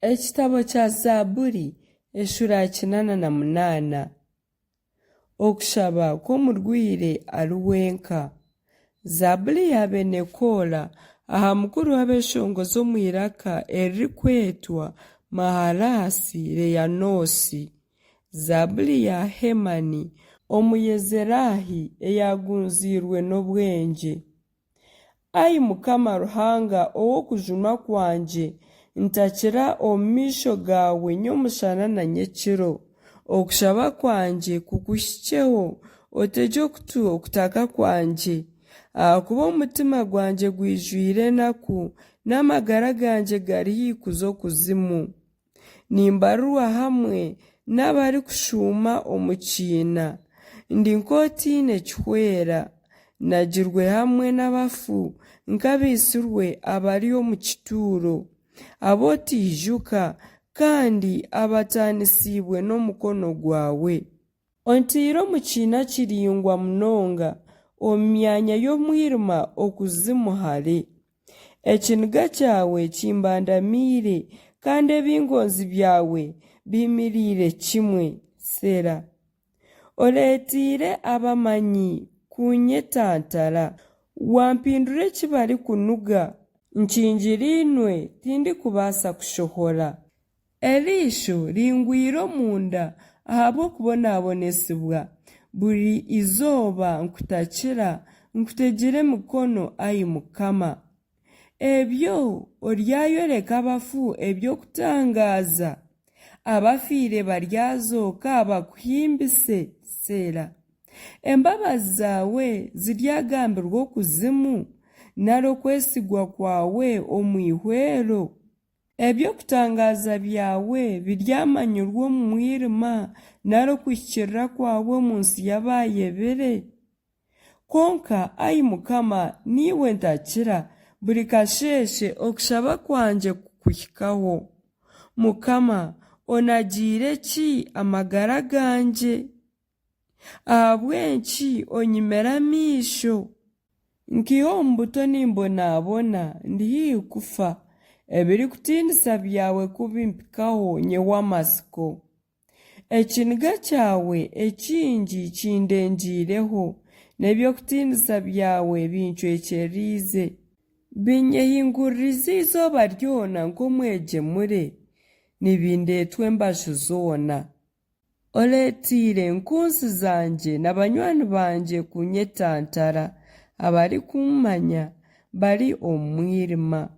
Ekitabo kya Zaaburi eshuura ya 88. Okushaba kw'omurwaire ari wenka. Zaaburi ya beene Koora aha mukuru w'abeeshongozi omu iraka eririkwetwa Maharasi Leyanoosi. Zaaburi ya Hemani Omuyezeraahi eyaagunziirwe n'obwengye. Ai Mukama Ruhanga ow'okujunwa kwangye, ntakira omu maisho gaawe nyomushana na nyekiro. Okushaba kwangye kukuhikyeho, otegye okutu okutaka kwangye. Ahakuba omutima gwangye gwijwire enaku, n'amagara gangye gari haihi kuza okuzimu. Nimbarirwa hamwe n'abarikushuuma omu kiina, ndi nk'otaine kihwera. Nagirwe hamwe n'abafu, nk'abaitsirwe abari omu kituuro, abu otaijuka, kandi abataanisiibwe n'omukono gwawe. Ontaire omu kiina kiraingwa munonga, omu myanya y'omwirima okuzimu hare. Ekiniga kyawe kimbandamiire, kandi ebingonzi byawe biimiriire kimwe. Sela. Oreeteire abamanyi kuunyetantara, wampindura eki barikunuga. Nkingiriinwe, tindikubaasa kushohora. Eriisho ringwire omunda ahabw'okubonabonesibwa, buri izooba nkutakira, nkutegire emikono, ai Mukama. Ebyo oryayoreka abafu eby'okutangaaza? Abafiire baryazooka bakuhimbise? Seela. Embabazi zaawe ziryagambirwa okuzimu, nari okwesigwa kwawe omu ihwero? Eby'okutangaaza byawe biryamanyirwa omu mwirima, nari okuhikiirira kwawe omu nsi y'abaayebire? Kwonka, ai Mukama, niiwe ntakira, buri kasheeshe okushaba kwangye kukuhikaho. Mukama, onagiire ki amagara gangye? Ahabw'enki onyimire amaisho? Nkaiha omu buto nimbonabona, ndi haihi kufa. Ebirikutiinisa byawe ku bimpikaho nyehwa amatsiko. Ekiniga kyawe ekingi kindengyireho, n'eby'okutiinisa byawe bincwekyereize. Binyehinguririza eizooba ryona nk'omwegyemure, nibindeetwa embaju zoona. Oreeteire nkunzi zangye na banywani bangye kunyetantara, abarikummanya bari omu mwirima.